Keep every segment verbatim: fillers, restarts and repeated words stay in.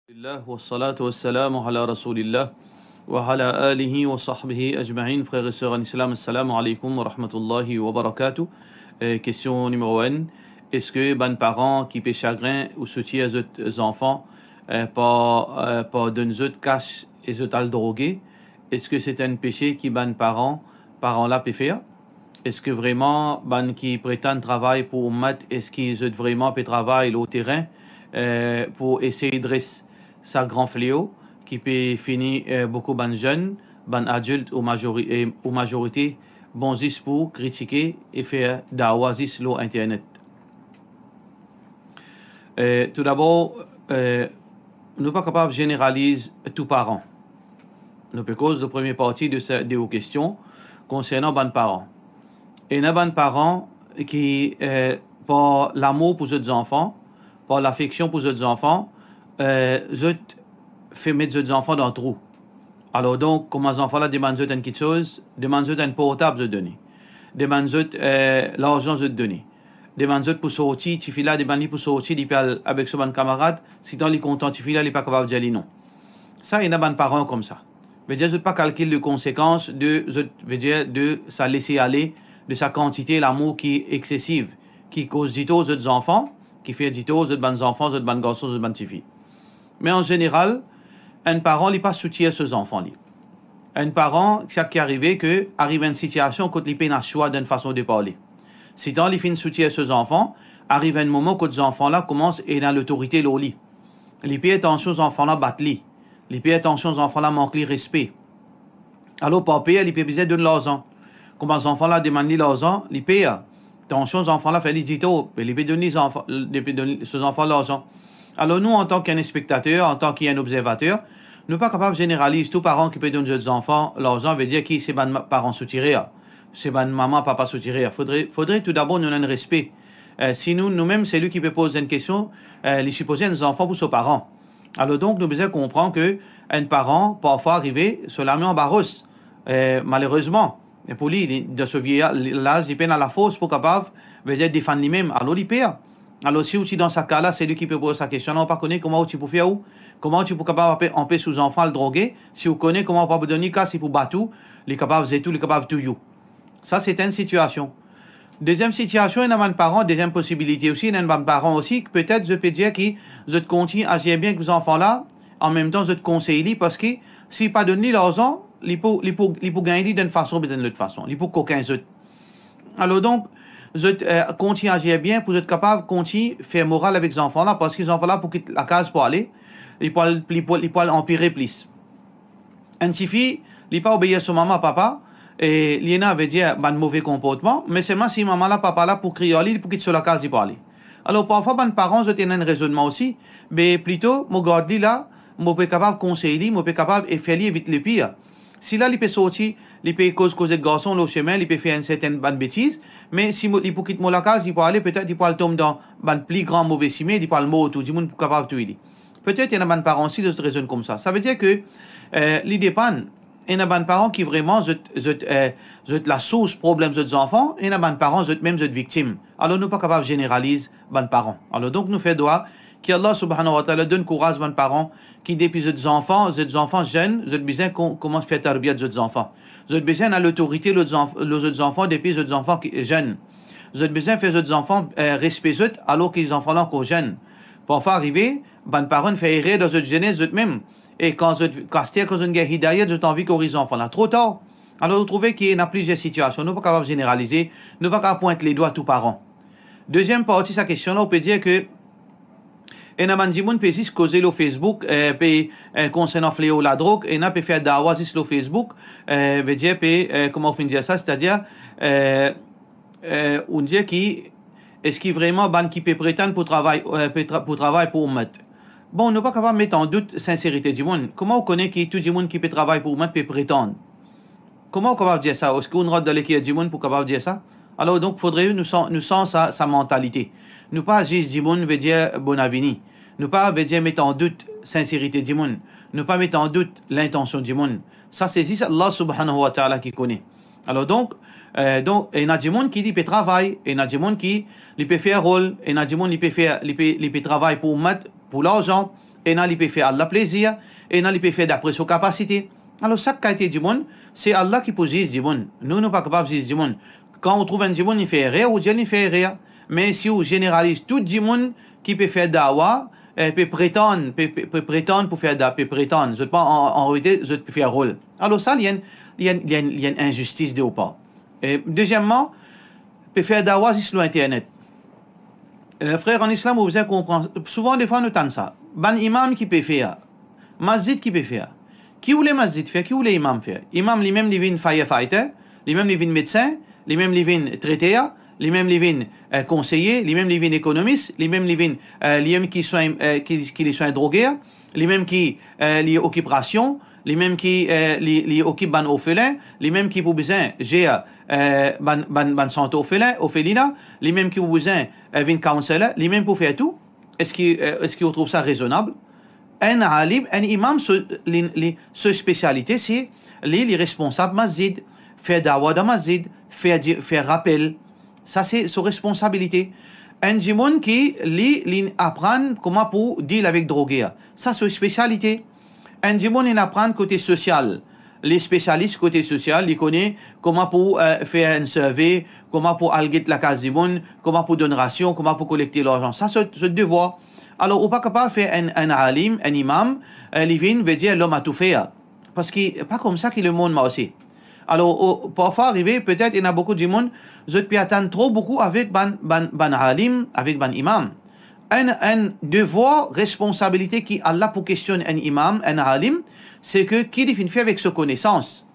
Alhamdulillah, wassalatu wassalamu ala Rasoulillah, wa ala alihi wa sahbihi ajmain. Frer e ser an Islam, assalamu alaikum wa rahmatullahi wa barakatuh. Eh, kestion nimero enn, eski bann paran ki pe sagrin ou soutir zot zanfan, eh, par, eh, par donn zot kas e zot al droge, eski se enn pese ki bann paran, paran la pe fer? Eski vreman bann ki pretann travay pou oumat, eski zot vreman pe travay lor terin, eh, pou esey dres sa gran fleo ki pe fini, eh, boukou bann zenn, bann adilt ou mazori-, e, ou mazorite, bon zis pou kritike e fer dawa zis lor internet? Eh, toudabor, eh, nou pa kapav zeneraliz tou paran. Nou pe koz le premie parti de sa, de ou kestion konsernan bann paran. Ena bann paran ki, eh, par lamour pou zot zanfan, par lafeksion pou zot zanfan, eh, zot fer met zot zanfan dan trou. Alor donk, kouma zanfan la demann zot enn kiksoz, demann zot enn portab, zot done. Demann zot, eh, larzan, zot done. Demann zot pou sorti, tifi la demann li pou sorti, li pe al avek so bann kamarad, sitan li kontan tifi la, li pa kapav dir li non. Sa, ena bann paran koumsa. Vedir zot pa kalkil le konsekans de zot, vedir de sa lese ale, de sa kantite lamour ki eksesiv, ki koz ditor zot zanfan, ki fer ditor zot bann zanfan, zot bann garson, zot bann tifi. Me an zeneral, enn paran li pa soutir so zanfan li. Enn paran, sa ki arive, ke ariv enn sitiasion kot li pena swa dan enn fason de parle. Sitan li finn soutir so zanfan, ariv enn moman kot zanfan la koumans ena lotorite lor li. Li per tansion zanfan la bat li. Li per tansion zanfan la mank li respe. Alor par per, li pe bizin donn larzan. Kouma zanfan la demann li larzan, li per. Tansion zanfan la fer li ditor, me li pe donn li zanfan, li pe donn so zanfan larzan. Alor nou, antan ki enn inspektater, antan ki enn obzervater, nou pa kapav zeneraliz tou paran ki pe donn zot zanfan larzan, vedir ki se bann ma-, paran soutirer, se bann mama, papa soutirer. Fodre, fodre toudabor nou ena enn respe. Eh, si nou, noumem, selwi ki pe poz enn kestion, eh, li sipoze enn zanfan pou so paran. Alor donk, nou bizin konpran ke enn paran, parfwa arive, so lame anba ros. Eh, malerezman, e pou li, li, dan so vie laz, li pena lafors pou kapav, vedir, defann limem. Alor li per. Alor si ou ti dan sa ka la, selwi ki pe poz sa kestion la, ou pa kone kouma ou ti pou fer ou, kouma ou ti pou kapav anpe-, anpes ou zanfan al droge, si ou kone kouma ou pa pou donn li kas, li pou bat ou, li kapav zet ou, li kapav touy ou. Sa se enn sitiasion. Deziem sitiasion, ena bann paran, deziem posibilite osi, ena bann paran osi, ki petet zot pe dir ki zot kontign azir bien ek zanfan la, anmemtan zot konsey li, parski si pa donn li larzan, li pou, li pou, li pou gagn li dan enn fason oubien dan enn lot fason, li pou kokin zot. Alor donk, zot, eh, kontign azir bien pou zot kapav kontign fer moral avek zanfan la, parski zanfan la pou kit lakaz pou ale, li pou al, li pou, li pou al anpire plis. Enn tifi, li pa obeir so mama, papa, e li ena, vedir, bann move konportman, me selman si mama la, papa la pou kriy ar li, li pou kit so lakaz, li pou ale. Alor parfwa bann paran, zot ena enn rezonnman osi, be plito mo gard li la, mo pe kapav konsey li, mo pe kapav e fer li evit lepir. Si la li pe sorti, li pe koz, koz ek garson lor sime, li pe fer enn sertenn bann betiz, me si mo, li pou kit mo lakaz, li pou ale, petet li pou al tom dan bann pli gran move sime, li pou al mor tou, dimoun pou kapav touy li. Petet ena bann paran osi zot rezonn koumsa. Savedir ke, eh, li depann. Ena bann paran ki vreman zot, zot, eh, zot lasours problem zot zanfan, ena bann paran zot mem zot viktim. Alor nou pa kapav zeneraliz bann paran. Alor donk nou fer dwa ki Allah Subhanahu wa Ta'ala donn kouraz bann paran ki depi zot zanfan, zot zanfan zenn, zot bizin kon-, koumans fer tarbiyat zot zanfan. Zot bizin ena lotorite lor zanf-, lor zot zanfan depi zot zanfan ki zenn. Zot bizin fer zot zanfan, eh, respe zot alor ki zanfan la ankor zenn. Parfwa arive, bann paran fer erer dan zot zenes zot mem. E kan zot, aster kan zot gagn hidayat, zot anvi korir zanfan la, tro tar. Alor ou trouve ki ena plizier sitiasion, nou pa kapav zeneralize, nou pa kapav pwint ledwa tou paran. Deziem parti sa kestion la, ou pe dir ke ena bann dimoun pe zis koze lor Facebook, eh, pe, eh, konsernan fleo ladrog, ena pe fer dawa zis lor Facebook, eh, vedir pe, eh, kouma ou finn dir sa, setadir, eh, eh, ou dir ki, eski vreman bann ki pe pretann pou travay, eh, pe tra-, pou travay pou oumat? Bon, nou pa kapav met an dout sinserite dimoun. Kouma ou kone ki tou dimoun ki pe travay pou oumat pe pretann? Kouma ou kapav dir sa? Eski ou rant dan leker dimoun pou kapav dir sa? Alor donk fodre nou san-, nou sanz sa, sa mantalite. Nou pa ziz dimoun vedir bonavini. Nou pa vedir met an dout sinserite dimoun. Nou pa met an dout lintansion dimoun. Sa se zis Allah Subhanahu wa Ta'ala ki kone. Alor donk, eh, donk ena dimoun ki li pe travay, ena dimoun ki li pe fer rol, ena dimoun li pe fer, li pe, li pe travay pou oumat, pou larzan, Ena li pe fer Allah plezir, ena li pe fer dapre so kapasite. Alor, sak kalite dimoun, se Allah ki pou ziz dimoun. Nou, nou pa kapav ziz dimoun. Kan ou trouv enn dimoun, li fer erer, ou dir li fer erer. Me si ou zeneraliz tou dimoun ki pe fer dawa, eh, pe pretann, pe, pe, pe pretann pou fer da-, pe pretann, zot pa an, an realite, zot pe fer rol. Alor sa, li enn, li enn, li enn, li enn inzistis de ou par. E dezieman, pe fer dawa zis lor internet. Eh, frer an Islam, ou bizin konpran, souvan defwa nou tann sa. Bann imam ki pe fer, masjid ki pe fer. Ki oule masjid fer, ki oule imam fer? Imam limem li vinn firefighter, limem li vinn medsin, limem li vinn treter, limem li vinn, eh, konseye, limem li vinn ekonomis, limem li vinn, eh, limem ki swagn, eh, ki, ki li swagn droger, limem ki, eh, li okip rasion, limem ki, eh, li, li okip bann orfelin, limem ki pou bizin zer, eh, bann, bann, bann sant orfelin, orfelina, limem ki pou bizin, eh, vinn counselor, limem pou fer tou. Eski, eh, eski ou trouv sa rezonab? Enn alim, enn imam, so, li, li, so spesialite se, li, li responsab masjid, fer dawa dan masjid, fer di-, fer rapel. Sa se so responsabilite. Enn dimoun ki, li, li aprann kouma pou deal avek droger. Sa so spesialite. Enn dimoun inn aprann kote sosial, li spesialis kote sosial, li kone kouma pou, eh, fer enn serve, kouma pou al get lakaz dimoun, kouma pou donn rasion, kouma pou kolekte larzan. Sa so, so devwar. Alor, ou pa kapav fer enn, enn alim, enn imam, eh, li vinn, vedir lom a tou fer. Parski pa koumsa ki lemond marse. Alor, o, parfwa arive, petet ena boukou dimoun, zot pe atann tro boukou avek bann, bann, bann alim, avek bann imam. Enn, enn devwar, responsabilite ki Allah pou kestionn enn imam, enn alim, se ke ki li finn fer avek so konesans.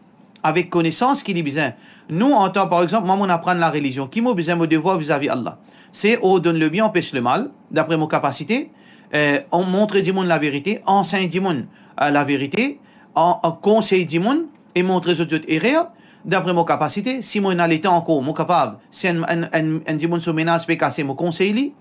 Avek konesans ki li bizin. Nou, antan, par exanp, mwa, mo'nn aprann larelizion. Ki mo bizin, mo devwar vizavi Allah? Se ordonn lebien, anpes lemal, dapre mo kapasite, eh, montre dimoun laverite, ansegn dimoun, eh, laverite, an, an konsey dimoun e montre zot zot erer, dapre mo kapasite. Si mo ena letan ankor, mo kapav, si enn, enn, enn, enn dimoun so menaz pe kase, mo konsey li,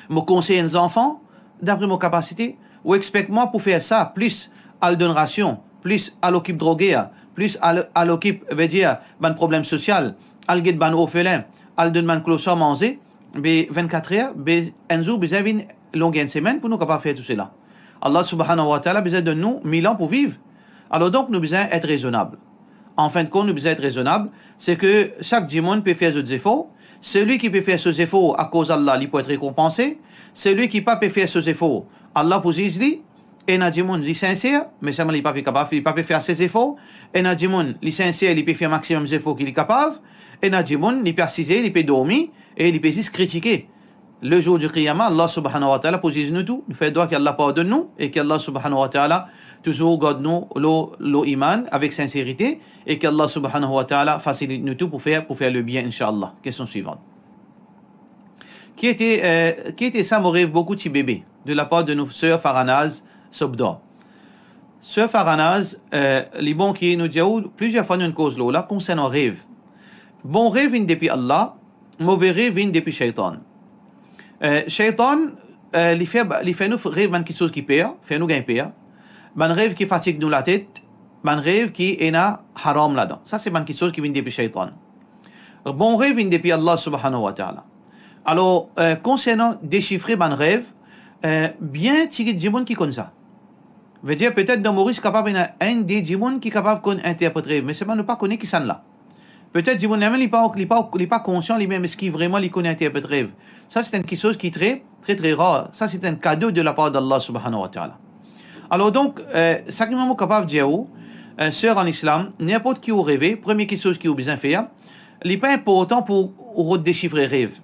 mo konsey enn zanfan, dapre mo kapasite. Ou expek mwa pou fer sa, plis al donn rasion, plis al okip droger, plis al, al okip, vedir, bann problem sosial, al get bann orfelin, al donn bann klosar manze, be vennkat er, be enn zour bizin vinn longer enn semenn pou nou kapav fer tou sela. Allah Subhanahu wa Ta'ala bizin donn nou mil an pou viv. Alor donk, nou bizin et rezonab. An fin de kont, nou bizin et rezonab, se ke sak dimoun pe fer zot zefor. Selwi ki pe fer so zefor akoz Allah, li pou et rekonpanse. Selwi ki pa pe fer so zefor, Allah pou ziz li. Ena dimoun, li sinser, me selman li pa pe kapav, li pa pe fer ase zefor. Ena dimoun, li sinser, li pe fer maximum zefor ki li kapav. Ena dimoun, li pe asize, li pe dormi, e li pe zis kritike. Lezour di Qiyama, Allah Subhanahu wa Ta'ala pou ziz nou tou. Nou fer dwa ki Allah pardonn nou e ki Allah Subhanahu wa Ta'ala touzour gard nou lor, lor iman avek sinserite, e ki Allah Subhanahu wa Ta'ala fasilit nou tou pou fer, pou fer lebien, inshallah. Kestion swivan. Ki ete, eh, ki ete sa mo rev boukou ti bebe, de lapar de nou ser Faranaz Sobda. Ser Faranaz, eh, li bon ki nou dir ou, plizier fwa nou inn koz lor la, konsernan rev. Bon rev vinn depi Allah, move rev vinn depi sheytan. Eh, sheytan, eh, li fer, li fer nou rev bann kiksoz ki per, fer nou gagn per. Bann rev ki fatig nou latet, bann rev ki ena haram ladan. Sa se bann kiksoz ki vinn depi sheytan. Bon rev vinn depi Allah Subhanahu wa Ta'ala. Alor, eh, konsernan desifre bann rev, eh, bien tigit dimoun ki konn sa. Vedir, petet dan Moris kapav ena enn de dimoun ki kapav konn interpret rev, me selman nou pa kone kisannla. Petet dimoun lamem, li pa, li pa, li pa konsian limem eski vreman li konn interpret rev. Sa se enn kiksoz ki tre, tre, tre rar. Sa se enn kado de lapar d'Allah Subhanahu wa Ta'ala. Alor donk, eh, sa ki mo kapav dir ou, eh, ser an Islam, ninport ki ou reve, premie kiksoz ki ou bizin fer, li pa inportan pou ou rod desifre rev.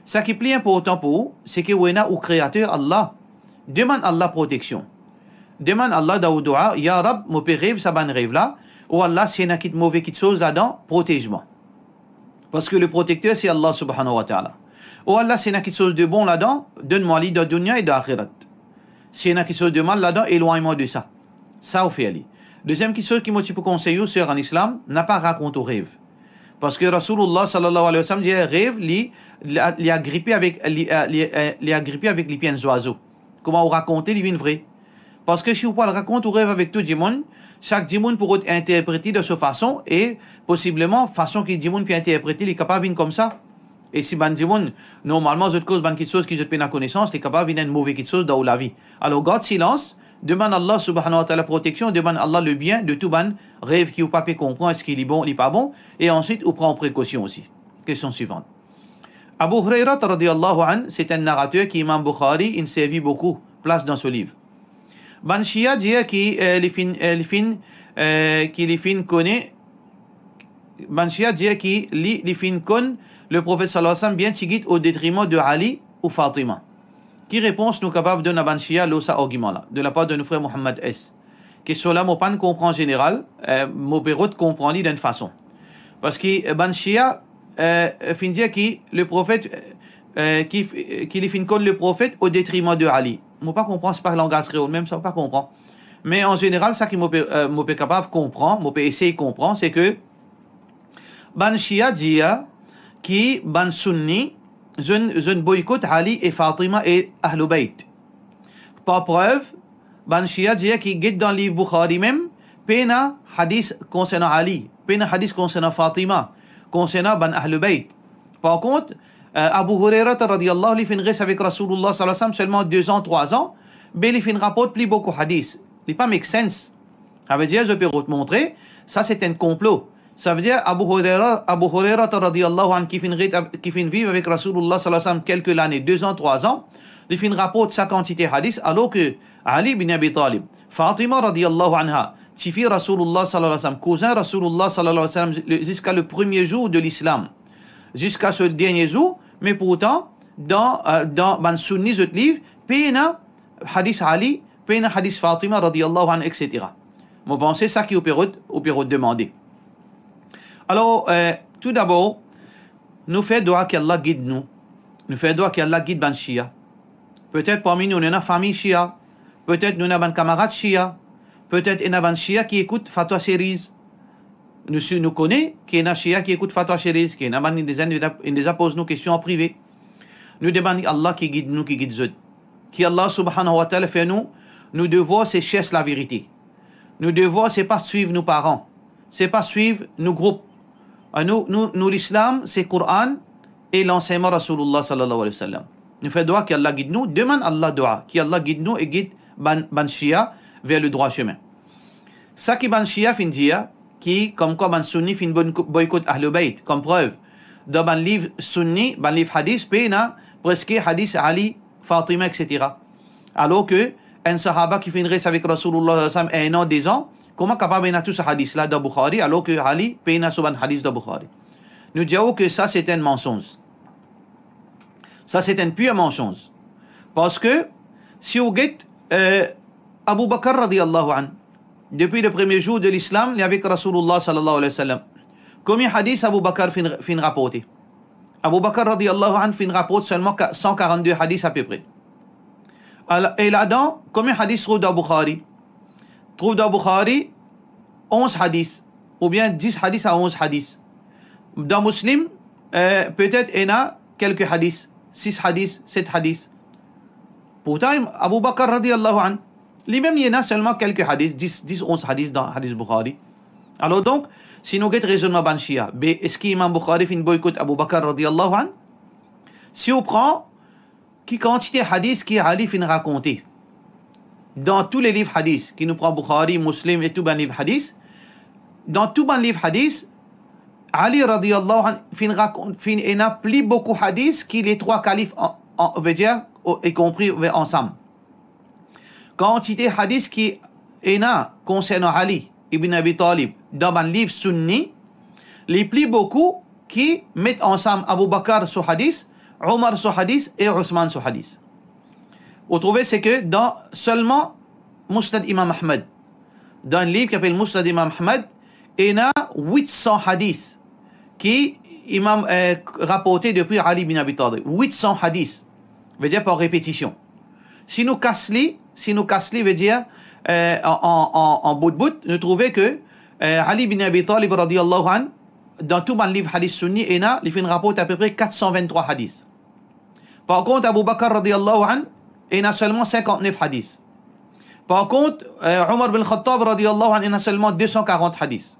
Sa ki pli inportan pou ou, se ki ou ena ou Kreater Allah. Demann Allah proteksion. Demann Allah dan ou dua, "Ya Rab, mo pe rev sa bann rev la," "O Allah, si ena kit move kiksoz ladan, protez mwa." Parski le protekter se Allah Subhanahu wa Ta'ala. "O Allah, si ena kiksoz de bon ladan, donn mwa li dan dunya e dan axirat. Si ena kiksoz de mal ladan, elwagn mwa de sa." Sa ou fer li. Deziem kiksoz ki mo ti pou konsey ou, ser an Islam, napa rakont ou rev. Parski Rasoulullah sallallahu alayhi wa sallam dir, rev li, li, li agripe avek, li, eh, li, eh, li agripe avek lipie enn zwazo. Kouma ou rakont li, li vinn vre. Parski si ou pou al rakont ou rev avek tou dimoun, sak dimoun pou rod interpret li dan so fason e posibleman fason ki dimoun pe interpret li, li kapav vinn koumsa. E si bann dimoun, normalman, zot koz bann kiksoz ki zot pena konesans, li kapav vinn enn move kiksoz dan ou lavi. Alor, gard silans, demann Allah subhanahu wa ta'ala proteksion, demann Allah lebien de tou bann rev ki ou pa pe konpran, eski li bon, li pa bon, e answit ou pran prekosion osi. Kestion swivan. Abu Hurayra radiyallahu anhu, se enn narater ki Imam Bukhari inn servi boukou plas dan so liv. Bann Shia dir ki, eh, li finn, eh, li finn, eh, ki li finn kone, bann Shia dir ki li, li finn konn Leprofet sallallahu alayhi wa sallam bien tigit o detriman de Ali ou Fatima. Ki repons nou kapav donn a bann Shia lor sa argiman la, de lapar de nou frer Mohammad S? Kestion la, mo pa'nn konpran zeneral, eh, mo pe rod konpran li dan enn fason. Parski, eh, bann Shia, eh, finn dir ki Leprofet, eh, ki, ki li finn konn Leprofet o detriman de Ali. Mo pa konpran, se pa langaz kreol mem sa, mo pa konpran. Me an zeneral, sa ki mo pe, eh, mo pe kapav konpran, mo pe esey konpran, se ke bann Shia dir ki bann Sunni, zot, zot boykot Ali e Fatima e Ahlul Bayt. Par prev, bann Shia dir ki get dan liv Bukhari mem, pena hadis konsernan Ali, pena hadis konsernan Fatima, konsernan bann Ahlul Bayt. Par kont, eh, Abu Hurayra radiyallahu, li finn res avek Rasoulullah sallallahu alayhi wa sallam selman de zan, trwa zan, be li finn raport pli boukou hadis. Li pa make sense. Savedir, zot pe rod montre, sa se enn konplo. Savedir, Abu Hurayra, Abu Hurayra radiyallahu anhu, ki finn ret av-, ki finn viv avek Rasoulullah sallallahu alayhi wa sallam kelke lane, de zan, trwa zan, li finn raport sa kantite hadis, alor ke Ali bin Abi Talib, Fatima radiyallahu anha, tifi Rasoulullah sallallahu alayhi wa sallam, kouzin Rasoulullah sallallahu alayhi wa sallam, le, ziska le premie zour de lislam, ziska so dernie zour, me pourtan, dan, eh, dan bann Sunni zot liv, pena hadis Ali, pena hadis Fatima radiyallahu anha, et cetera. Mo panse sa ki ou pe rod, ou pe rod demande. Alor, eh, tou dabor, nou fer dwa ki Allah gid nou. Nou fer dwa ki Allah gid bann Shia. Petet parmi nou, nou ena fami Shia. Petet nou ena bann kamarad Shia. Petet ena bann Shia ki ekout Fatwa Series. Nou si, nou kone ki ena Shia ki ekout Fatwa Series, ki ena bann, inn deza, inn deza poz nou kestion an prive. Nou demann Allah ki gid nou, ki gid zot. Ki Allah subhanahu wa ta'ala fer nou, nou devwar se chers laverite. Nou devwar se pa swiv nou paran, se pa swiv nou group. Ah, nou, nou, nou lislam, se Koran e lansegnman Rasoulullah sallallahu alayhi wa sallam. Nou fer dwa ki Allah gid nou, demann Allah dwa ki Allah gid nou e gid bann, bann Shia ver le drwa semin. Sa ki bann Shia finn dir, ki komkwa bann Sunni finn boy-, boykot Ahlul Bayt, kom prev, dan bann liv Sunni, bann liv hadis, pena preske hadis Ali, Fatima, et cetera. Alor ke enn sahaba ki finn res avek Rasoulullah sallallahu alayhi wa sallam enn an, de zan, kouma kapav ena tou sa hadis la dan Bukhari, alor ke Ali pena so bann hadis dan Bukhari? Nou dir ou ke sa se enn mansonz. Sa se enn pir mansonz. Parski si ou get, eh, Abu Bakr radiyallahu anhu, depi le premie zour de lislam, li avek Rasoulullah sallallahu alayhi wa sallam. Konbien hadis Abu Bakr finn, finn raporte? Abu Bakr radiyallahu anhu finn raport selman ka-, san karant-de hadis apepre. Ala-, e ladan, konbien hadis trouv dan Bukhari? Trouv dan Bukhari onz hadis, oubien dis hadis a onz hadis. Dan Muslim, eh, petet ena kelke hadis, sis hadis, set hadis. Pourtan, Abu Bakr radiyallahu anhu, limem li ena selman kelke hadis, dis, dis, onz hadis dan hadis Bukhari. Alor donk, si nou get rezonnman bann Shia, be eski Imam Bukhari finn boykot Abu Bakr radiyallahu anhu? Si ou pran ki kantite hadis ki Ali finn rakonte dan tou le liv hadis, ki nou pran Bukhari, Muslim e tou bann liv hadis, dan tou bann liv hadis, Ali radiyallahu anhu finn rakont, finn ena pli boukou hadis ki le trwa kalif an, an, vedir, o-, e konpri, ve-, ansam. Kantite hadis ki ena konsernan Ali ibn Abi Talib dan bann liv Sunni, li pli boukou ki met ansam Abu Bakr so hadis, Omar so hadis e Ousman so hadis. Ou trouve se ke dan selman Musnad Imam Ahmad, dan liv ki apel Musnad Imam Ahmad, ena wit san hadis ki Imam, eh, raporte depi Ali bin Abi Talib. Wit san hadis, vedir par repetision. Si nou kas li, si nou kas li, vedir, eh, an, an, an, an bout bout, nou trouve ke, eh, Ali bin Abi Talib radiyallahu anhu, dan tou bann liv hadis Sunni ena, li finn raport apepre kat san vinn-trwa hadis. Par kont, Abu Bakr radiyallahu anhu ena selman sinkant-nef hadis. Par kont, eh, Omar bin Khattab radiyallahu anhu ena selman de san karant hadis.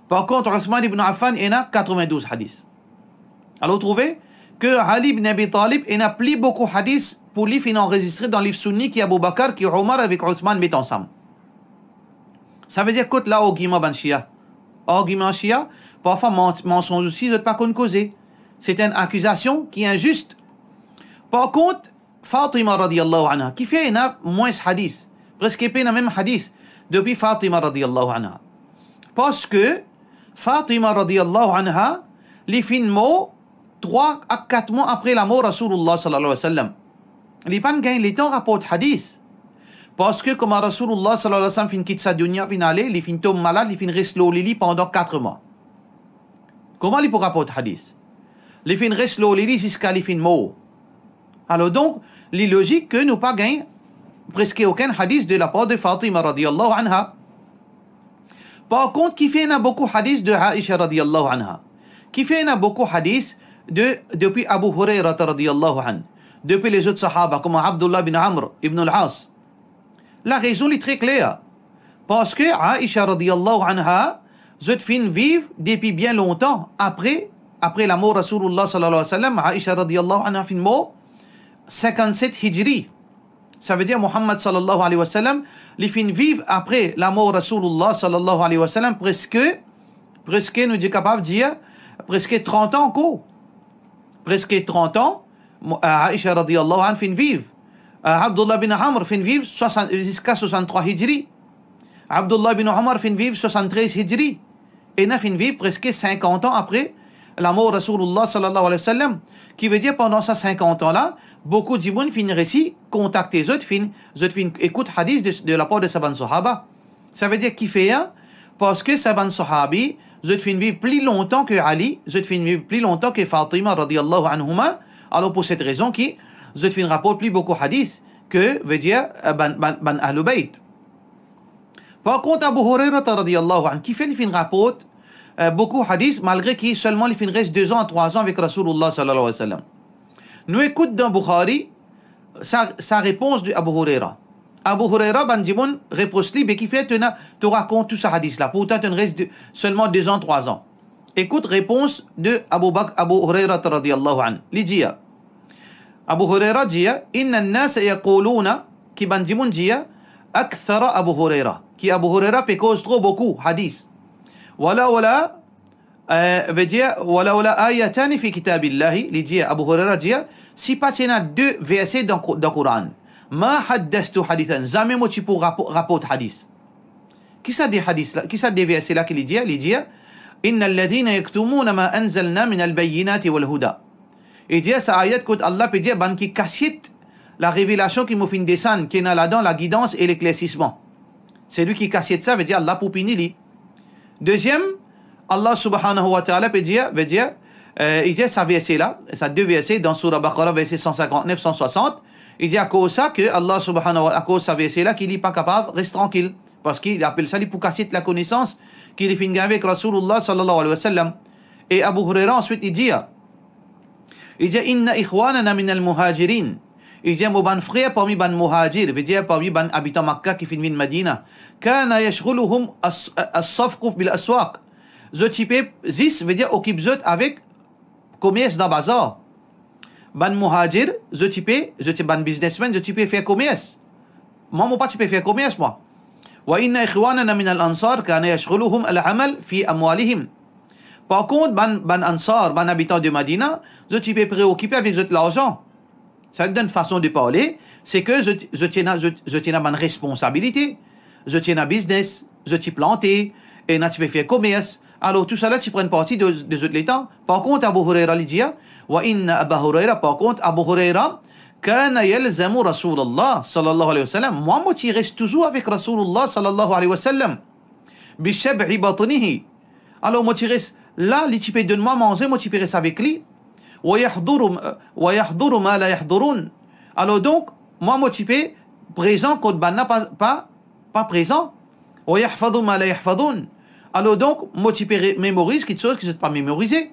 Par kont, Ousman ibn Affan ena katrovin-douz hadis. Alor, ou trouve, ke Ali ibn Abi Talib ena pli boukou hadis pou li finn anrezistre dan liv Sunni ki Abu Bakar, ki Omar avek Ousman met ansam. Savedir kot la argiman bann Shia? Argiman Shia, parfwa man-, mansonz osi, zot pa konn koze. Se enn akizasion ki inzis. Par kont, Fatima radiyallahu anha, kifer ena mwins hadis, preske pena mem hadis depi Fatima radiyallahu anha? Parski Fatima radiyallahu anha, li finn mor trwa a kat mwa apre lamor Rasoulillah sallallahu alayhi wa sallam. Li pa'nn gagn letan raport hadis. Parski kouma Rasoulillah sallallahu alayhi wa sallam finn kit sa dunya, finn ale, li finn tom malad, li finn res lor lili pandan kat mwa. Kouma li pou raport hadis? Li finn res lor lili ziska li finn mor. Alor donk, li lozik ke nou pa gagn preske okenn hadis de lapar de Fatima radiyallahu anha. Par kont, kifer ena boukou hadis de Aisha radiyallahu anha? Kifer ena boukou hadis de, depi Abu Hurairah radiyallahu anhu, depi lezot sahaba, kouma Abdullah bin Amr ibn al-As? Larezon li tre kler. Parski Aisha radiyallahu anha, zot finn viv depi bien lontan apre, apre lamor Rasoulillah sallallahu alayhi wa sallam. Aisha radiyallahu anha finn mor sinkannset Hijri. Savedir Muhammad sallallahu alayhi wa sallam, li finn viv apre lamor Rasoulillah sallallahu alayhi wa sallam preske, preske, nou dir, kapav dir, preske trant an ankor. Preske trant an, mo-, Aisha radiyallahu anha finn viv. Abdullah bin Amr finn viv swasann-, ziska swasanntrwa Hijri. Abdullah bin Omar finn viv swasanntrez Hijri. Ena finn viv preske sinkant an apre lamor Rasoulillah sallallahu alayhi wa sallam. Ki vedir, pandan sa sinkant an la, boukou dimoun finn resi kontakte zot, finn, zot finn ekout hadis de, de lapar de sa bann sahaba. Savedir kifer? Parski sa bann sahabi, zot finn viv pli lontan ke Ali, zot finn viv pli lontan ke Fatima radiyallahu anhuma. Alor pou set rezon ki zot finn raport pli boukou hadis ke, vedir, eh, bann, bann, bann Ahlul Bayt. Par kont, Abu Hurairah radiyallahu anhu, kifer li finn raport, eh, boukou hadis, malgre ki selman li finn res de zan a trwa zan avek Rasoulillah sallallahu alayhi wa sallam? Nou ekout dan Bukhari sa, sa repons de Abu Hurairah. Abu Hurairah, bann dimoun repros li, be kifer to ena, to rakont tou sa hadis la, pourtan to ena res de, selman de zan, trwa zan. Ekout repons de Abu Bak-, Abu Hurairah radiyallahu anhu. Li dir, Abu Hurairah dir, "Inna an-nasa yaquluna," ki bann dimoun dir, "akthara Abu Hurairah," ki Abu Hurairah pe koz tro boukou hadis. Wala, wala, eh, vedir, "wala, wala ayatani fi kitabillahi," li dir, Abu Hurairah dir, "si pa ti ena de verse dan Ko-, dan Koran, ma haddastu hadithan, zame mo ti pou rapo-, raport hadis." Ki sa de hadis la, ki sa de verse la ki li dir? Li dir, "Innal ladhina yaktumuna ma anzalna minal bayyinati wal huda." Li dir sa ayat kot Allah pe dir, "Bann ki kasiet larevelasion ki mo finn desann, ki ena ladan lagidans e leklersisman." Selwi ki kasiet sa, vedir Allah pou pini li. Deziem, Allah subhanahu wa ta'ala pe dir, vedir, eh, li dir sa verse la, sa de verse dan Surah Baqarah, verse san sinkant-nef, san swasant, li dir akoz sa ke Allah subhanahu wa, akoz sa verse la ki li pa kapav res trankil, parski li apel sa li pou kasiet lakonesans ki li finn gagn avek Rasoulillah sallallahu alayhi wa sallam. E Abu Hurairah answit li dir, li dir, "Inna ikhwanana minal muhajirin." Li dir, "Mo bann frer parmi bann muhajir," vedir parmi bann abitan Makka ki finn vinn Madina, "kana yashghuluhum as-, as-safqu bil aswaq." Zot ti pe zis, vedir okip zot avek komers dan bazar. Bann muhajir, zot ti pe, zot ti bann biznesmenn, zot ti pe fer komers. Mwa, mo pa ti pe fer komers, mwa. "Wa inna ikhwanana minal ansar kana yashghuluhum al-amal fi amwalihim." Par kont, bann, bann Ansar, bann abitan de Madina, zot ti pe preokipe avek zot larzan. Sa donn fason de parle, se ke zot, zot ti ena, zot, zot ti ena bann responsabilite, zot ti ena biznes, zot ti plante, ena ti pe fer komers. Alor, tousala ti pran parti de, de zot letan. Par kont, Abu Hurairah, li dir, "Wa inna Aba Hurairah," par kont, Abu Hurairah, "kana yalzamu Rasoulillah sallallahu alayhi wa sallam." Mwa, mo ti res touzour avek Rasoulillah sallallahu alayhi wa sallam. "Bi shab'i batnihi." Alor, mo ti res la, li ti pe donn mwa manze, mo ti pe res avek li. "Wa yahduru, wa yahduru ma la yahdurun." Alor donk, mwa, mo ti pe prezan kot bann la pa, pa, pa prezan. "Wa yahfazu ma la yahfazun." Alor donk, mo ti pe re-, memoriz kiksoz ki zot pa memorize.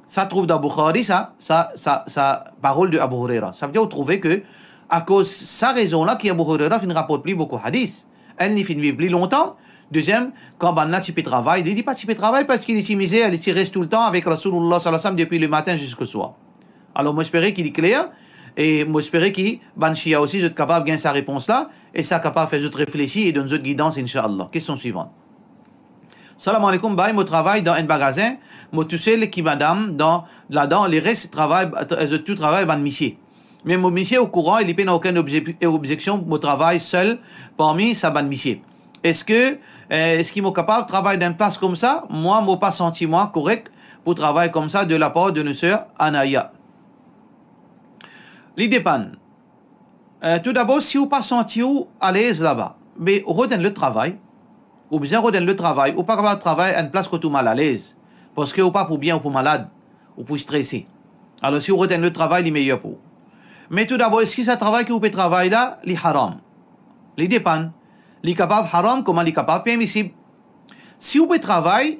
Sa trouv dan Bukhari, sa, sa, sa, sa parol de Abu Hurairah. Savedir, ou trouve ke akoz sa rezon la ki Abu Hurairah finn raport pli boukou hadis. Enn, li finn viv pli lontan. Deziem, kan bann la ti pe travay, li, li pa ti pe travay parski li ti mizer, li ti res toultan avek Rasoulillah sallallahu alayhi wa sallam depi lematin ziska swar. Alor, mo espere ki li kler, e mo espere ki bann Shia osi, zot kapav gagn sa repons la, e sa kapav fer zot reflesi e donn zot gidans, inshallah. Kestion swivan. Salam alaikum, bhai, mo travay dan enn magazin, mo tousel ek madam dan, ladan, leres travay, zot tou travay bann misie. Me mo misie okouran e li pena okenn obze-, obzeksion, mo travay sel parmi sa bann misie. Eski, eh, eski mo kapav travay dan enn plas koumsa? Mwa, mo pa santi mwa korek pou travay koumsa, de lapar de nou ser Anaya. Li depann. Eh, toudabor, si ou pa santi ou alez laba, be rod enn lot travay. Ou bizin rod enn lot travay. Ou pa kapav travay enn plas kot ou mal alez, parski ou pa pou bien, ou pou malad, ou pou strese. Alor, si ou rod enn lot travay, li meyer pou ou. Me toudabor, eski sa travay ki ou pe travay la, li haram? Li depann. Li kapav haram, kouma li kapav permisib. Si ou pe travay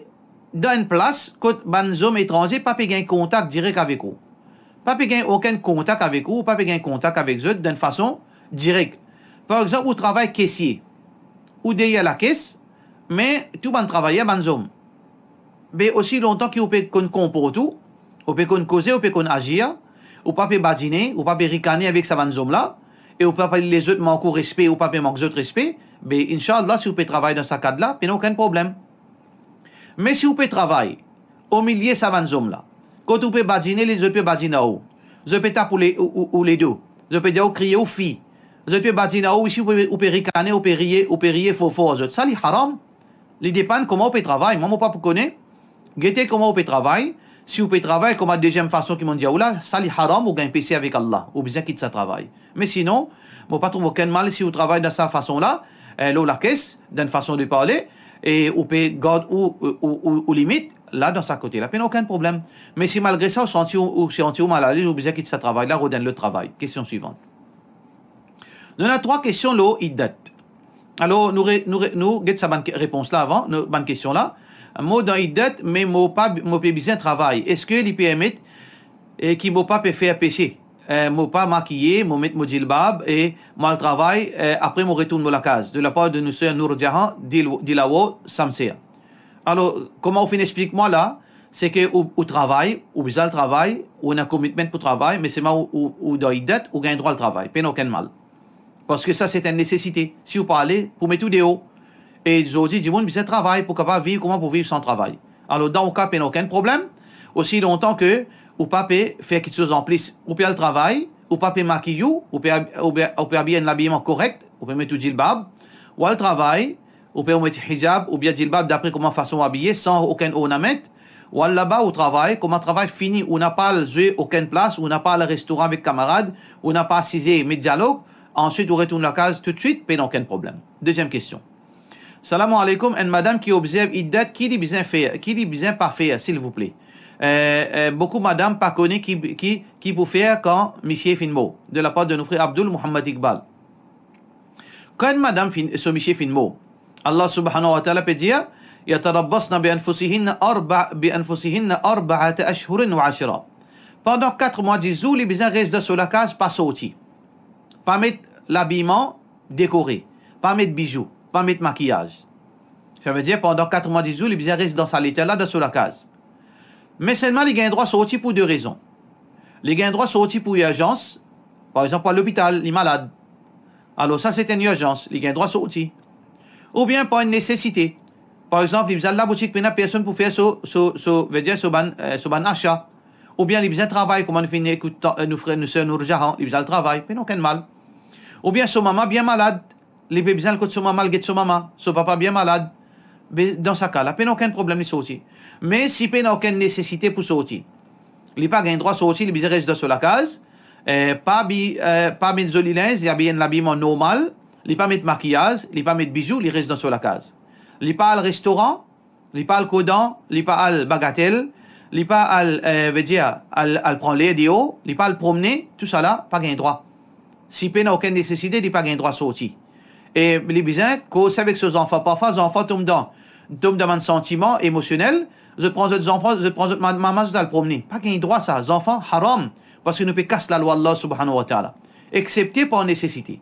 dan enn plas kot bann zom etranze pa pe gagn kontak direk avek ou, pa pe gagn okenn kontak avek ou, pa pe gagn kontak avek zot dan enn fason direk. Par exanp, ou travay kesie, ou deryer lakes, me tou bann travayer bann zom. Be osi lontan ki ou pe konn konport ou, ou pe konn koze, ou pe konn azir, ou pa pe badine, ou pa pe rikane avek sa bann zom la, e ou pa pe les zot mank ou respe, ou pa pe mank zot respe, be, inshallah, si ou pe travay dan sa kad la, pena okenn problem. Me si ou pe travay omilie sa bann zom la, kot ou pe badine, les zot pe badine ar ou, zot pe tap ou le, ou, ou, ou ledo, zot pe dir ou kriye ou fi, zot pe badine ar ou, isi ou pe, ou pe rikane, ou pe riye, ou pe riye for for ar zot, sa li haram. Li depann kouma ou pe travay. Mwa, mo pa pou kone. Gete kouma ou pe travay. Si ou pe travay kouma deziem fason ki monn dir ou la, sa li haram, ou gagn pese avek Allah. Ou bizin kit sa travay. Me sinon, mo pa trouv okenn mal si ou travay dan sa fason la, eh, lor lakes, dan enn fason de parle, e ou pe gard ou, ou, ou, ou limit, la, dan sa kote la, pena okenn problem. Me si malgre sa, ou santi ou, ou santi ou mal alez, ou bizin kit sa travay la, rod enn lot travay. Kestion swivan. Nou ena trwa kestion lor iddat. Alor, nou re-, nou re-, nou get sa bann ke-, repons la avan, nou, bann kestion la. Mo dan iddat, me mo pa, mo pe bizin travay. Eski li permet, eh, ki mo pa pe fer pese? Eh, mo pa makiye, mo met mo jilbab e mo al travay, eh, apre mo retourn mo lakaz. De lapar de nou ser Nourjahan Dil-, Dilawar Samser. Alor, kouma ou finn explik mwa la, se ke ou, ou travay, ou bizin al travay, ou ena commitment pou travay, me selman ou, ou, ou dan iddat, ou gagn drwa al travay, pena okenn mal. Parski sa se enn nesesite. Si ou pa ale, pou met ou deor. E zordi, dimoun bizin travay pou kapav viv, kouma pou viv san travay. Alor, dan ou ka, pena okenn problem. Osi lontan ke ou pa pe fer kiksoz anplis, ou pe al travay, ou pa pe makiy ou, ou pe ab-, ou pe, ou pe abiy enn labiman korek, ou pe met ou jilbab, ou al travay, ou pe met hijab oubien jilbab dapre kouma fason ou abiye, san okenn ornament, ou al laba, ou travay, kouma travay fini, ou napa al zwe okenn plas, ou napa al restoran avek kamarad, ou napa asize met dialog, answit ou retourn lakaz toutswit, pena okenn problem. Deziem kestion. Salam aleykoum, enn madam ki obzerv iddat, ki li bizin fer, ki li bizin pa fer, silvouple? Eh, eh, boukou madam pa kone ki, ki, ki pou fer kan misie finn mor. De lapar de nou frer Abdul Muhammad Iqbal. Kan madam finn, so misie finn mor, Allah subhanahu wa ta'ala pe dir, "Yatarabbasna bi anfusihinna arba-, bi anfusihinna arba'ata ashhurin wa ashra." Pandan kat mwa, dis zour, li bizin res dan so lakaz, pa sorti. Pa met labiman dekore, pa met bizou, pa met makiyaz. Savedir, pandan kat mwa, dis zour, li bizin res dan sa leta la, dan so lakaz. Me selman li gagn drwa sorti pou de rezon. Li gagn drwa sorti pou irzans, par exanp, pou al lopital, li malad. Alor sa se enn irzans, li gagn drwa sorti. Oubien par enn nesesite. Par exanp, li bizin al laboutik, pena personn pou fer so, so, so, vedir so bann, eh, so bann asa. Oubien li bizin travay, kouma nou finn ekout, eh, nou frer, nou ser Nourjahan, li bizin al travay, pena okenn mal. Oubien so mama bien malad, li pe bizin al kot so mama, al get so mama, so papa bien malad. Be, dan sa ka la, pena okenn problem li sorti. Me si pena okenn nesesite pou sorti, li pa gagn drwa sorti, li bizin res dan so lakaz, eh, pa abi-, eh, pa met zoli linz, li abiy enn labiman normal, li pa met makiyaz, li pa met bizou, li res dan so lakaz. Li pa al restoran, li pa al kodan, li pa al bagatel, li pa al, eh, vedir, al, al pran ler deor, li pa al promne, tousala pa gagn drwa. Si pena okenn nesesite, li pa gagn drwa sorti. E li bizin korse avek so zanfan. Parfwa zanfan tom dan, tom dan bann santiman emosionel, zot pran zot zanfan, zot pran zot ma-, mama, zot al promne. Pa gagn drwa sa, zanfan haram, parski nou pe kas lalwa Allah subhanahu wa ta'ala, exsepte par nesesite.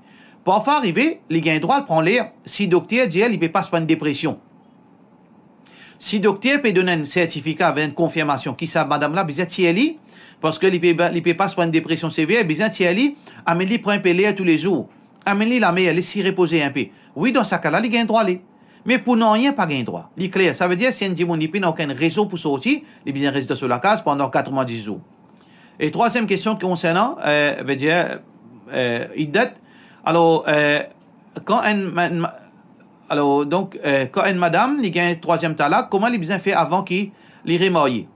Parfwa arive, li gagn drwa al pran ler si dokter dir li pe pas par enn depresion. Si dokter pe donn enn sertifika avek enn konfirmasion ki sa madam la bizin tir li, parski li pe, li pe pas par enn depresion sever, bizin tir li, amenn li pran enpe ler toulezour, amenn li lamer, les li repoze enpe. Wi, dan sa ka la, li gagn drwa li. Me pou nanye, pa gagn drwa. Li kler. Savedir, si enn dimoun li pena okenn rezon pou sorti, li bizin res dan so lakaz pandan kat mwa dis zour. E trwaziem kestion konsernan, eh, vedir, eh, iddat. Alor, eh, kan enn ma-, ma-, alor, donk, eh, kan enn madam, li gagn trwaziem talak, kouma li bizin fer avan ki li remarye?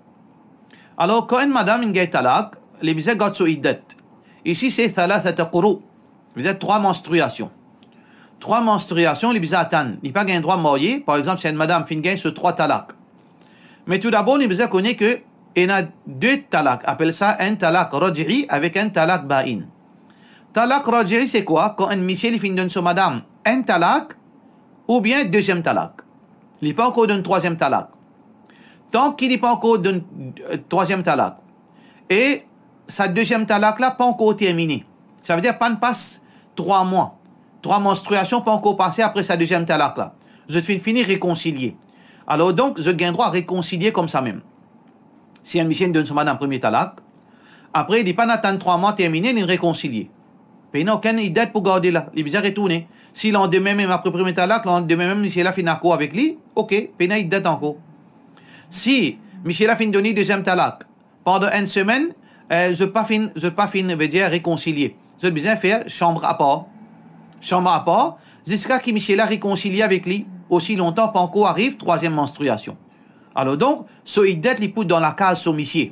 Alor, kan enn madam inn gagn talak, li bizin gard so iddat. Isi, se thalathata quru. Vedir trwa manstriasion. Trwa manstriasion, li bizin atann. Li pa gagn drwa marye, par exanp, si enn madam finn gagn so trwa talak. Me toudabor, li bizin kone ke ena de talak, apel sa enn talak raj'i avek enn talak ba'in. Talak raj'i, se kwa? Kan enn misie, li finn donn so madam enn talak, oubien deziem talak. Li pa ankor donn trwaziem talak. Tan ki li pa ankor donn, eh, trwaziem talak, e sa deziem talak la pa ankor termine, savedir pa'nn pas trwa mwa, trwa manstriasion pa ankor pase apre sa deziem talak la. Zot finn fini rekonsilie. Alor donk, zot gagn drwa rekonsilie koumsa mem. Si enn misie inn donn so madam premie talak, apre li pa'nn atann trwa mwa termine, linn rekonsilie, pena okenn iddat pou garde la, li bizin retourne. Si landime mem apre premie talak, landime mem misie la finn akor avek li, ok, pena iddat ankor. Si misie la finn donn li deziem talak, pandan enn semenn, eh, zot pa finn, zot pa finn, vedir, rekonsilie, zot bizin fer sanm apar. Sanm apar, ziska ki misie la rekonsilie avek li, osi lontan pa ankor ariv trwaziem manstriasion. Alor donk, so iddat li pou dan lakaz so misie.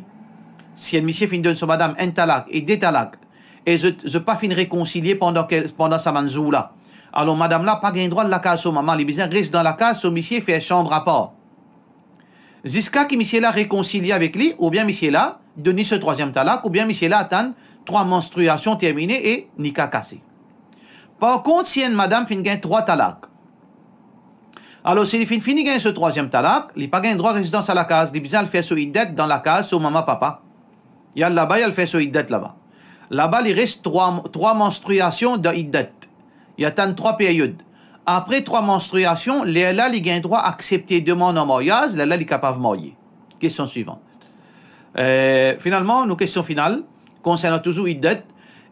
Si enn misie finn donn so madam enn talak e de talak, e zot, zot pa finn rekonsilie pandan ke, pandan sa bann zour la, alor madam la pa gagn drwa lakaz so mama, li bizin res dan lakaz so misie, fer sanm apar. Ziska ki misie la rekonsilie avek li, oubien misie la donn li so trwaziem talak, oubien misie la atann trwa manstriasion termine e nika kase. Par kont, si enn madam finn gagn trwa talak, alor si li finn fini gagn so trwaziem talak, li pa gagn drwa res dan sa lakaz, li bizin al fer so iddat dan lakaz so mama papa. Li al laba, li al fer so iddat laba. Laba, li res trwa, trwa manstriasion dan iddat. Li atann trwa peryod. Apre trwa manstriasion, lerla li gagn drwa aksepte demann an maryaz, lerla li kapav marye. Kestion swivan. Eh, finalman, nou kestion final, konsernan touzour iddat,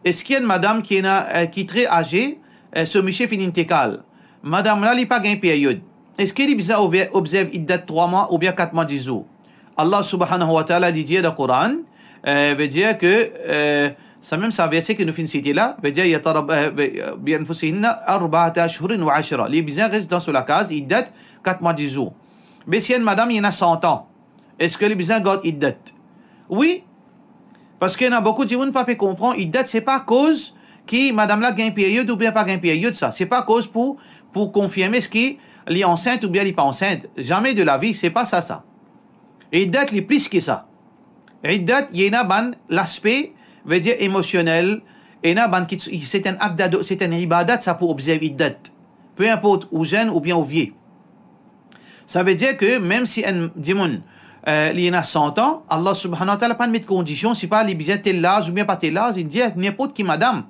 eski enn madam ki ena, eh, ki tre aze, eh, so misie finn intikal, madam la li pa gagn peryod, eski li bizin over-, obzerv iddat trwa mwa oubien kat mwa dis zour? Allah subhanahu wa ta'ala li dir dan Koran, eh, vedir ke, eh, sa mem sa verse ki nou finn site la, vedir, yatarab-, eh, ve-, bi anfusihinna arba'ata ashhurin wa ashra. Li bizin res dan so lakaz, iddat, kat mwa dis zour. Me si enn madam, li ena san an, eski li bizin gard iddat? Wi, parski ena boukou dimoun pa pe konpran, iddat, se pa akoz ki madam la gagn peryod oubien pa gagn peryod sa. Se pa akoz pou, pou konfirme eski li ansint oubien li pa ansint. Zame de lavi, se pa sa, sa. Iddat, li plis ki sa. Iddat, li ena bann laspe, vedir emosionel, ena bann ki, se enn akt dado-, se enn ibadat sa pou obzerv iddat. Pe inport ou zenn oubien ou vie. Savedir ke mem si enn dimoun, eh, li ena san an, Allah subhanahu wa ta'ala pa'nn met kondision, sipa li bizin tel laz oubien pa tel laz, li dir ninport ki madam.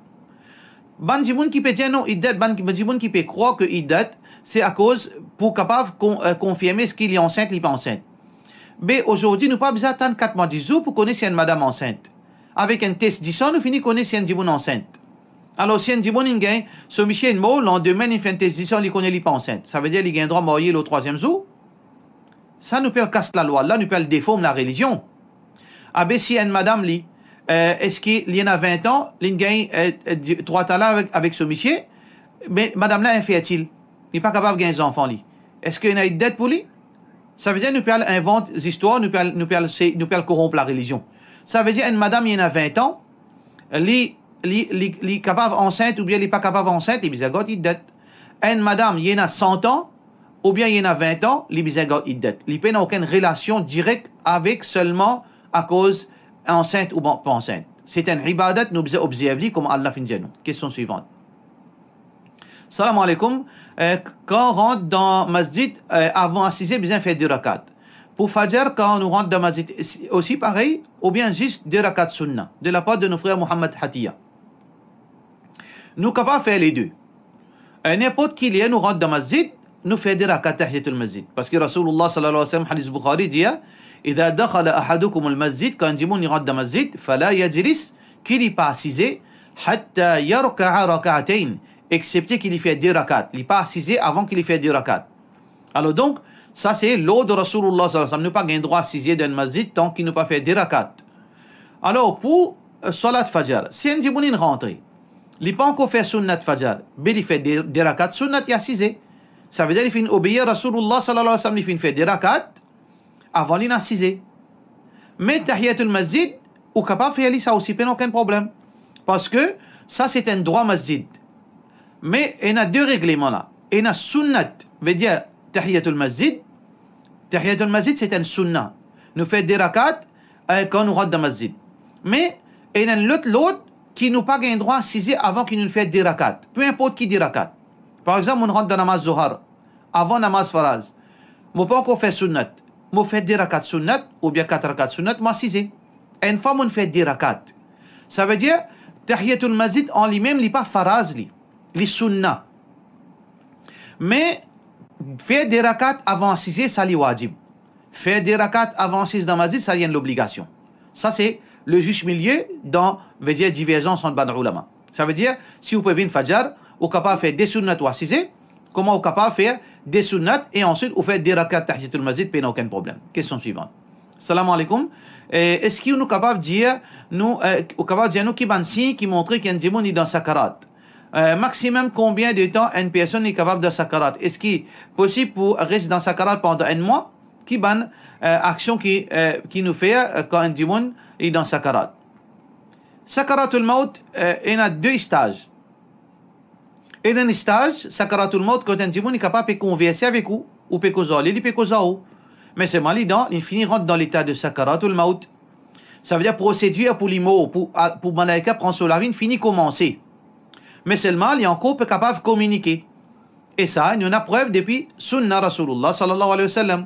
Bann dimoun ki pe dir non iddat, bann dimoun ki pe krwar ke iddat, se akoz pou kapav kon-, eh, konfirme eski li ansint, li pa ansint. Me azordi, nou pa bizin atann kat mwa dis zour pou kone si enn madam ansint. Avek enn tes disan, nou fini kone si enn dimoun ansint. Alor, si enn dimoun inn gagn, so misie inn mor, landime inn fer enn tes disan, li kone li pa ansint. Savedir li gagn drwa marye lor trwaziem zour? Sa nou pe al kas lalwa, la nou pe al deform larelizion. Abe si enn madam li, eh, eski li ena vin an, li'nn gagn, eh, eh, di-, trwa talak avek, avek so misie, me madam la infertil, li pa kapav gagn zanfan li. Eski ena iddat pou li? Savedir nou pe al invant zistwar, nou pe al, nou pe al se-, nou pe al koronp larelizion. Savedir enn madam, li ena vin an, li, li, li, li kapav ansint oubien li pa kapav ansint, li bizin gard iddat. Enn madam, li ena san an, oubien li ena vin an, li bizin gard iddat. Li pena okenn relasion direk avek selman akoz ansint ou pa ansint. Se enn ibadat, nou bizin obzerv li kouma Allah finn dir nou. Kestion swivan. Salam aleykoum. Eh, kan rant dan masjid, eh, avan asize, bizin fer de rakat. Pou Fajr, kan nou rant dan masjid, osi parey, oubien zis de rakat sunna, de lapar de nou frer Mohammad Hatiya? Nou kapav fer lede. Eh, ninport ki ler nou rant dan masjid, nou fer de rakat tahiyatul masjid. Parski Rasoulullah sallallahu alayhi wa sallam, hadis Bukhari, dir, "Idha dakhala ahadukumul masjid," kan enn dimoun li rant dan masjid, "fala yajlis," ki li pa asize, "hatta yarka'a rak'atayn," exsepte ki li fer de rakat. Li pa asize avan ki li fer de rakat. Alor donk, sa se lord Rasoulullah sallallahu alayhi wa sallam. Nou pa gagn drwa asize dan masjid tan ki nou pa fer de rakat. Alor, pou, eh, salat fajar, si enn dimoun inn rantre, li pa ankor fer sunnat fajar, be li fer de, de rakat sunnat, li asize. Savedir li finn obeir Rasoulullah sallallahu alayhi wa sallam, li finn fer de rakat, avan li inn asize. Me tahiyatul masjid, ou kapav fer li sa osi, pena okenn problem. Parski sa se enn drwa masjid. Me ena de regleman la. Ena sunnat, vedir tahiyatul masjid. Tahiyatul masjid se enn sunna. Nou fer de rakat, eh, kan nou rant dan masjid. Me ena enn lot lord ki nou pa gagn drwa asize avan ki nou fer de rakat. Pe inport ki de rakat. Par exanp, nou rant dan namaz Zohar, avan namaz faraz. Mo pa ankor fer sunnat. Mo fer de rakat sunnat, oubien kat rakat sunnat, mo asize. Enn fwa mo fer de rakat. Savedir, tahiyatul masjid an limem, li pa faraz li. Li sunna. Me fer de rakat avan asize, sa li wajib. Fer de rakat avan asiz dan masjid, sa li enn lobligasion. Sa se le juste milieu dan, vedir, diverzans ant bann oulama. Savedir, si ou pe vinn fajar, ou kapav fer de sunnat ou asize, kouma ou kapav fer de sunnat e answit ou fer de rakat tahiyatul masjid, pena okenn problem. Kestion swivan. Salam aleykoum. Eh, eski nou kapav dir nou, eh, ou kapav dir nou ki bann sign ki montre ki enn dimoun li dan sakarat? Eh, maximum konbien de tan enn personn li kapav dan sakarat? Eski posib pou res dan sakarat pandan enn mwa? Ki bann, eh, aksion ki, eh, ki nou fer, eh, kan enn dimoun li dan sakarat? Sakaratul maut, eh, ena de staz. Ena enn staz, sakaratul maut, kot enn dimoun li kapav pe konverse avek ou, ou pe koz ar li, li pe koz ar ou. Me selman li dan, li fini rant dan leta de sakaratul maut. Savedir prosedir pou li mor, pou, pou malaika pran so lavi, fini koumanse. Me selman li ankor pe kapav kominike. E sa, nou ena prev depi sunna Rasoulullah sallallahu alayhi wa sallam.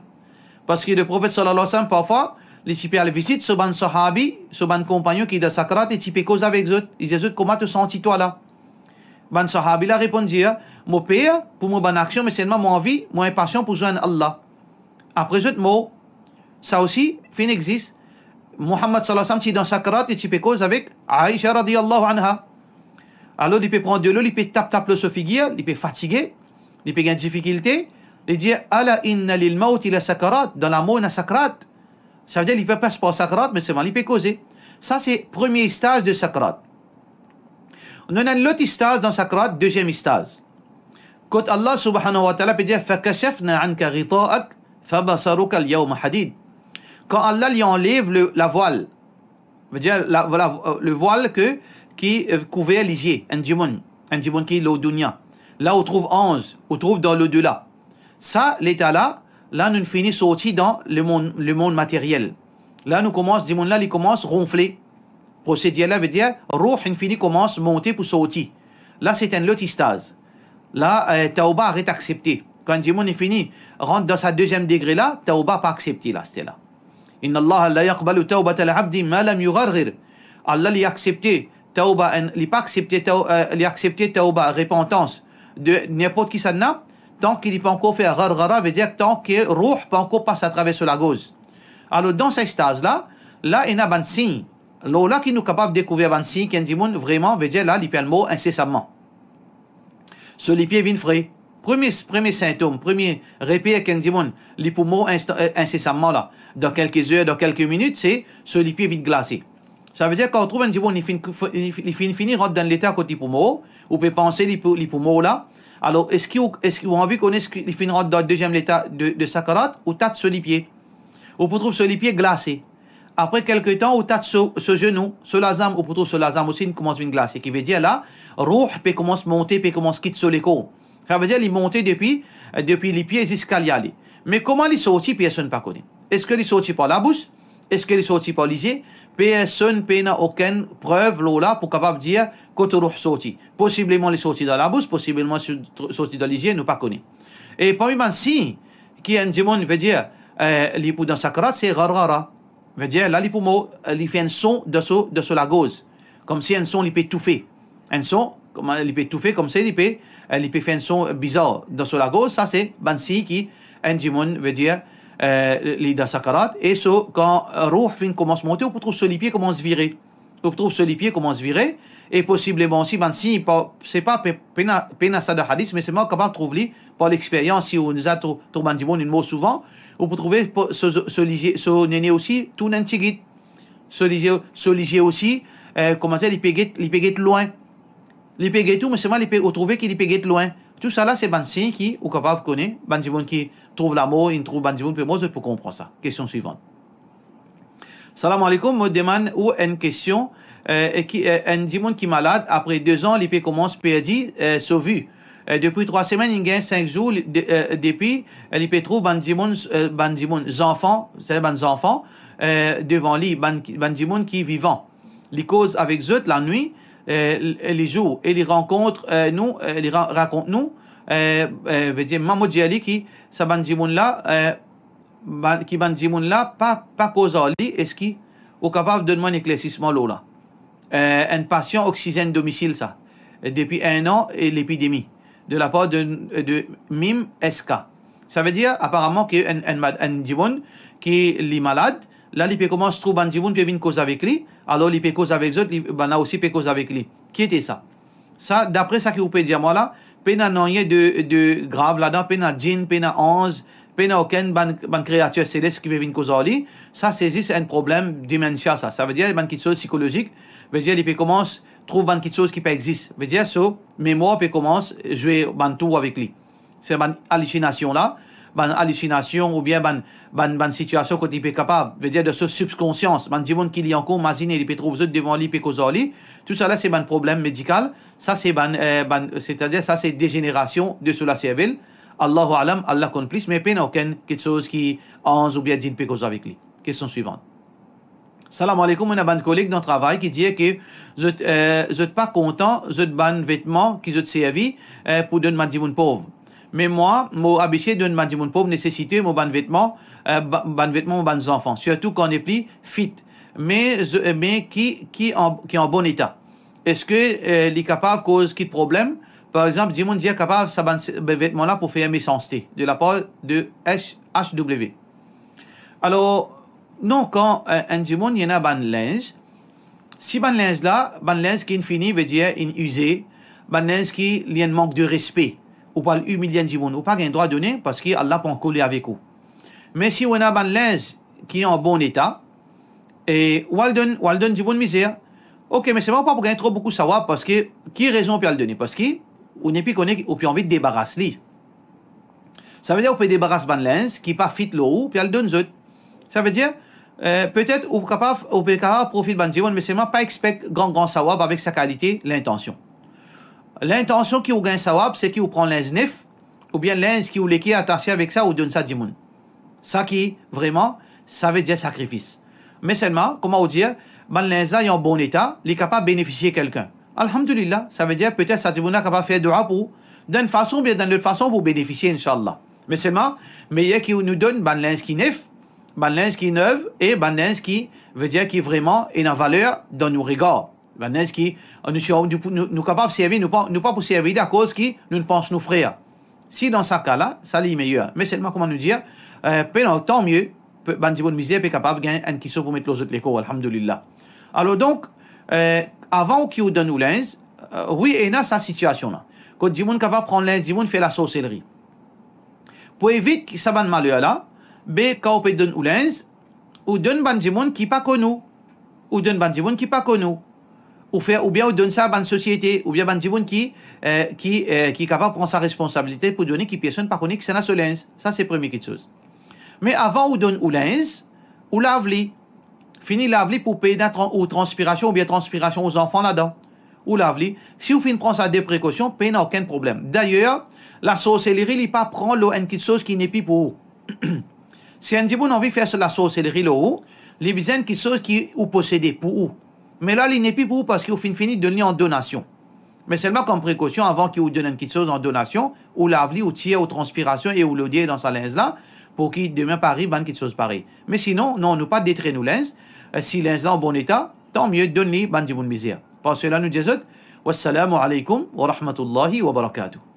Parski le Profet sallallahu alayhi wa sallam, parfwa, li ti pe al vizit so bann sahabi, so bann konpagnon ki dan sakarat, e ti pe koz avek zot. Li dir zot, "Kouma to santi twa la?" Bann sahabi la reponn dir, "Mo per pou mo bann aksion, me selman mo anvi, mo inpasian pou zwenn Allah." Apre zot mor. Sa osi finn exis. Muhammad sallallahu alayhi wa sallam ti dan sakarat, li ti pe koz avek Aisha radiyallahu anha. Alor li pe pran delo, li pe tap tap lor so figir, li pe fatige, li pe gagn difikilte. Li dir, "Ala inna lil mawti la sakarat," dan lamor ena sakarat. Savedir li pe pas par sakarat, me selman li pe koze. Sa se premie staz de sakarat. Nou ena enn lot staz dan sakarat, deziem staz. Kot Allah subhanahu wa ta'ala pe dir, "Fakashafna anka ghita'ak, fabasaruka al-yawma hadid." Kan Allah li anlev le, lavwal, vedir la, la, le vwal ke, ki, eh, kouver lizie enn dimoun, enn dimoun ki lor dunya. La ou trouv anz, ou trouv dan lodela. Sa leta la, la nou fini sorti dan lemond, lemond materiel. La nou koumans, dimoun la li koumans ronfle. Prosedir la vedir, rouh inn fini koumans monte pou sorti. La se enn lot staz. La, eh, tawba aret aksepte. Kan dimoun inn fini rant dan sa deziem degre la, tawba pa aksepte la, aster la. Inna Allaha la yaqbalu tawbatal abdi ma lam yugharghir. Allah li aksepte tawba enn, li pa aksepte taw-, eh, li aksepte tawba, repantans de ninport kisannla, tan ki li pa ankor fer gharghara, vedir tan ki rouh pa ankor pas atraver so lagorz. Alor dan sa staz la, la ena bann sign. Lor la ki nou kapav dekouver bann sign ki enn dimoun vreman, vedir la, li pe al mor insesaman. So lipie vinn fre. Premie, premie sintom, premie reper ki enn dimoun, li pou mor insta-, eh, insesaman la. Dan kelke zer, dan kelke minit, se so lipie vinn glase. Savedir kan ou trouv enn dimoun, li finn, li finn fini rant dan leta kot li pou mor, ou pe panse li pou, li pou mor la. Alor, eski ou, eski ou anvi kone eski li finn rant dan deziem leta de, de sakarat, ou tat so lipie. Ou pou trouv so lipie glase. Apre kelke tan, ou tat so, so zenou, so lazam, ou pou trouv so lazam osi inn koumans vinn glase. Ki vedir la, rouh pe koumans monte, pe koumans kit so lekor. Savedir li monte depi, depi lipie ziska li ale. Me kouma li sorti, personn pa kone. Eski li sorti par labous? Eski li sorti par lizie? Personn pena okenn prev lor la pou kapav dir kot rouh sorti. Posibleman li sorti dan labous, posibleman so-, sorti dan lizie, nou pa kone. E parmi bann sign ki enn dimoun, vedir, eh, li pou dan sakarat, se gharghara. Vedir la li pou mor, eh, li fer enn son dan so, dan so lagorz. Koumsi enn son li pe toufe. Enn son kouma li pe toufe koumsa, li pe, eh, li pe fer enn son bizar dan so lagorz, sa se bann sign ki enn dimoun, vedir, eh, li dan sakarat, e so, kan, eh, rouh finn koumans monte, ou pou trouv so lipie koumans vire. Ou pou trouv so lipie koumans vire, e posibleman osi bann sign, pa, se pa, pe-, pena, pena sa dan hadis, me selman kapav trouv li par lexperyans, si ou deza trou-, trouv bann dimoun inn mor souvan, ou pou trouve po-, so, so, so lizie, so nene osi tourn enn tigit. So lizie, so lizie osi, eh, kouma dir, li pe get, li pe get lwin. Li pe get ou, me selman li pe, ou trouve ki li pe get lwin. Tousala se bann sign ki ou kapav kone, bann dimoun ki trouv lamor, inn trouv bann dimoun pe mor, zot pou konpran sa. Kestion swivan. Salam aleykoum, mo demann ou enn kestion, eh, e ki, eh, enn dimoun ki malad, apre de zan, li pe koumans perdi, eh, so vi. Eh, depi trwa semenn, inn gagn sink zour, li, de, eh, depi, eh, li pe trouv bann dimoun, eh, bann dimoun, zanfan, se bann zanfan, eh, devan li, bann ki, bann dimoun ki vivan. Li koz avek zot lanwit, eh, l-, lezour, e li rankont, eh, nou, eh, li ra-, rakont nou, eh, eh, vedir, mwa mo dir li ki sa bann dimoun la, eh, bann, ki bann dimoun la pa, pa koz ar li, eski ou kapav donn mwa enn eklersisman lor la? Eh, enn pasian oksizenn domisil sa, eh, depi enn an e lepidemi, de lapar de, de MIM S K. Savedir, aparaman, ki enn, enn mad-, enn dimoun ki li malad, la, li pe koumans trouv bann dimoun pe vinn koz avek li, alor li pe koz avek zot, li, bann la osi pe koz avek li. Ki ete sa? Sa, dapre sa ki ou pe dir mwa la, pena nanye de, de grav ladan, pena djinn, pena anz, pena okenn bann, bann kreatir selest ki pe vinn koz ar li. Sa, se zis enn problem dementia, sa. Savedir, bann kitsoz sikolozik, vedir, li pe koumans trouv bann kitsoz ki pa exis. Vedir, so memwar pe koumans zwe bann tour avek li. Se bann alisinasion la, bann alisinasion oubien bann, bann, bann sitiasion kot li pe kapav, vedir dan so sibkonsians, bann dimoun ki li ankor mazine, li pe trouv zot devan li, pe koz ar li, tousala se bann problem medikal, sa se bann, eh, bann, setadir sa se dezenerasion de so laservel. Allahu alam, Allah konn plis, me pena okenn kitsoz ki anz oubien djinn pe koz avek li. Kestion swivan. Salam aleykoum, ena bann koleg dan travay ki dir ke zot, eh, zot pa kontan zot bann vetman ki zot servi, eh, pou donn bann dimoun pov. Me mwa, mo abitie donn bann dimoun pov nesesite, mo bann vetman, eh, ba-, bann vetman mo bann zanfan, sirtou kan nepli fit. Me zo-, eh, me ki, ki an, ki an bon eta. Eski, eh, li kapav koz ki problem? Par exanp, dimoun dir kapav sa bann se-, vetman la pou fer mesanste, de lapar de H H W. Alor, non, kan, eh, enn dimoun, li ena bann linz, si bann linz la, bann linz ki inn fini, vedir inn ize, bann linz ki li enn mank de respe, ou pou al imilie enn dimoun, ou pa gagn drwa done, parski Allah pa an koler avek ou. Me si ou ena bann linz ki an bon eta, e ou al donn, ou al donn dimoun mizer, ok, me selman ou pa pou gagn tro boukou sawab, parski ki rezon ou pe al done? Parski ou nepli kone, ou pe anvi debaras li. Savedir ou pe debaras bann linz ki pa fit lor ou, pe al donn zot. Savedir, eh, petet ou kapav, ou pe kapav profit bann dimoun, me selman pa expek gran, gran sawab avek sa kalite lintansion. Lintansion ki ou gagn sawab, se ki ou pran linz nef, oubien linz ki ou leke atase avek sa, ou donn sa dimoun. Sa ki vreman, savedir sakrifis. Me selman, kouma ou dir, bann linz la, li an bon eta, li kapav benefisie kelkenn. Alhamdulillah, savedir petet sa dimoun la kapav fer doua pou ou, dan enn fason oubien dan lot fason pou benefisie, inshallah. Me selman, meyer ki nou donn bann linz ki nef, bann linz ki nev, e bann linz ki, vedir ki vreman ena valer dan nou regar. Bann linz ki, nou, nou, nou, nou kapav servi, nou pa, nou pa pou servi li akoz ki nou pans nou frer. Si dan sa ka la, sa li meyer. Me selman, kouma nou dir, eh, pena, tanmie, pe-, bann dimoun mizer pe kapav gagn enn kitsoz pou met lor zot lekor, alhamdulillah. Alor donk, eh, avan ou ki ou donn ou linz, eh, wi, ena sa sitiasion la. Kot dimoun kapav pran linz dimoun, fer lasorselri. Pou evit ki sa bann maler la, be kan ou pe donn ou linz, ou donn bann dimoun ki pa konn ou. Ou donn bann dimoun ki pa konn ou. Ou fer, oubien ou donn sa bann sosiete, oubien bann dimoun ki, eh, ki, eh, ki kapav pran sa responsabilite pou done ki personn pa kone kisannla so linz. Sa se premie kitsoz. Me avan ou donn ou linz, ou lav li. Fini lav li pou pena tran-, ou transpirasion oubien transpirasion ou zanfan ladan. Ou lav li. Si ou finn pran sa de prekosion, pena okenn problem. Dayer, lasorselri li pa pran lor enn kitsoz ki nepli pou ou. Si enn dimoun anvi fer so lasorselri lor ou, li bizin enn kitsoz ki ou posede pou ou. Me la, li nepli pou ou parski ou finn fini donn li an donasion. Me selman kom prekosion, avan ki ou donn enn kitsoz an donasion, ou lav li, ou tir ou transpirasion e ou loder dan sa linz la, pou ki demin pa ariv bann kitsoz parey. Me sinon, non, nou pa detre nou linz. Eh, si linz la an bon eta, tanmie, donn li bann dimoun mizer. Parski la nou dir zot, Wassalamu alaikum wa rahmatullahi wa barakatuh.